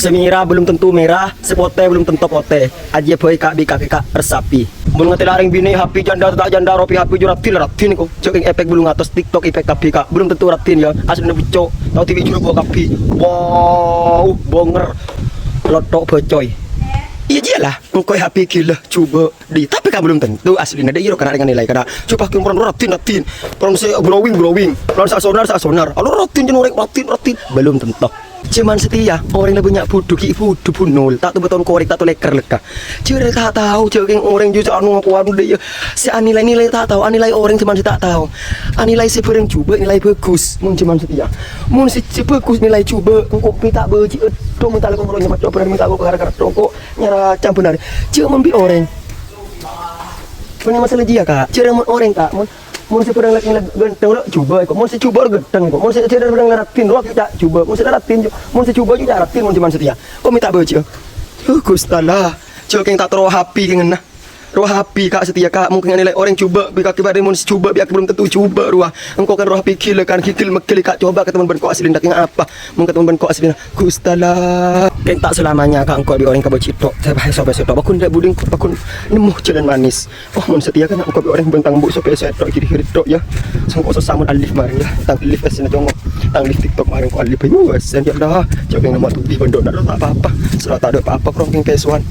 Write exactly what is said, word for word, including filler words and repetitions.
Sè mèra belum tentu mèra, sè potè belum tentu potè. Ajiyâ bhâi, Ka', bi' kakè, Ka', resapi. Mon ngatèla' rèng binè' happy janda ta' janda, ropi happy jhu raddhin, raddhin ko. Jhâ' kèng èpèk bulu ngatos TikTok èpèk kabbhi, Ka'. Belum tentu raddhin, ya. Aslina becco', tao dhibi' jhurubâ kabbhi. Wow, bongèr. Lotto' bâcoy. Iyâ, jiyâ la. Engko' happy ghilâ, jhubâ'. Di, tapè, Ka', belum tentu aslina. Dâ' iyâ ro kana' rèng nilai kana'. Coba kèng poron raddhin, raddhin. Poron sè glowing, glowing. Poron sè sonar, sè sonar. Alo raddhin, jhân orèng raddhin, raddhin. Belum tentu. Jhâman satèya, orèng la bânnya' budhu ghi' budhu bunol, ta' to bâton korèk, ta' to lèkèr lekka. Jhâ' rè ta' tao, jhâ' kèng orèng jhâ' anu ngaku anu dâ' iyâ. Sè anilai-nilai ta' tao, anilai orèng jhâman sè ta' tao. Anilai sè bhârâng jhubâ' nilai bhâghus, mon jhâman satèya. Mon sè, sè bhâghus nilai jhubâ', engko' mènta bâji' èdhung, mènta lèkong karo nyamaco bhârâng, mènta kok gara-gara tongko' nyara cambhânarè. Jhâ' mon bi' orèng. Bânnè masalah jiyâ, Ka'. Jhâ' rè mon orèng, Ka', mon Mon sè bhârâng la-, la-, ghântheng ro jhubâ' ko. Mon sè jhubâ' ro ghântheng ko. Mon sè, sè bhârâng la raddhin ro ghi' ta' jhubâ'. Mon sè la raddhin jhu-, mon sè jhubâ' jhu ta' raddhin mon jhâman satèya. Ko mènta bâji'â. Huh, Ghustalla. Jhâ' kèng ta' terro happy kèng enna. Ro happy, Ka', satèya, Ka'. Mungkin nilai orèng jhubâ', bi' kakè bâdâ mon sè jhubâ', bi' kakè belum tentu jhubâ' rowa. Engko' kan ro happy ghilâ kan ghigil meggel, Ka'. Coba ka temen bân ko' aslina kèng apa? Mon ka temen bân ko' aslina. Ghustalla. Kèng ta' selamanya, Ka', engko' bi' orèng kabâji' tok. Sè bahaya sopè sè tok. Bakun dâ' buding, bakun nemmo jhâlân manis. Oh, mon satèya kan engko' bi' orèng bân tang bu' sopè sè tok, giri-giri tok, ya. Sengko' sossa mon alif marèng, ya. Tang alif es na congo. Tang alif TikTok marèng ko' alif. Ayo, esen, ya Allah. Jhâ' kèng nemmo tuti bân dona ta' apa-apa. Sera ta' dâ' apa-apa, prong kèng kesuwan.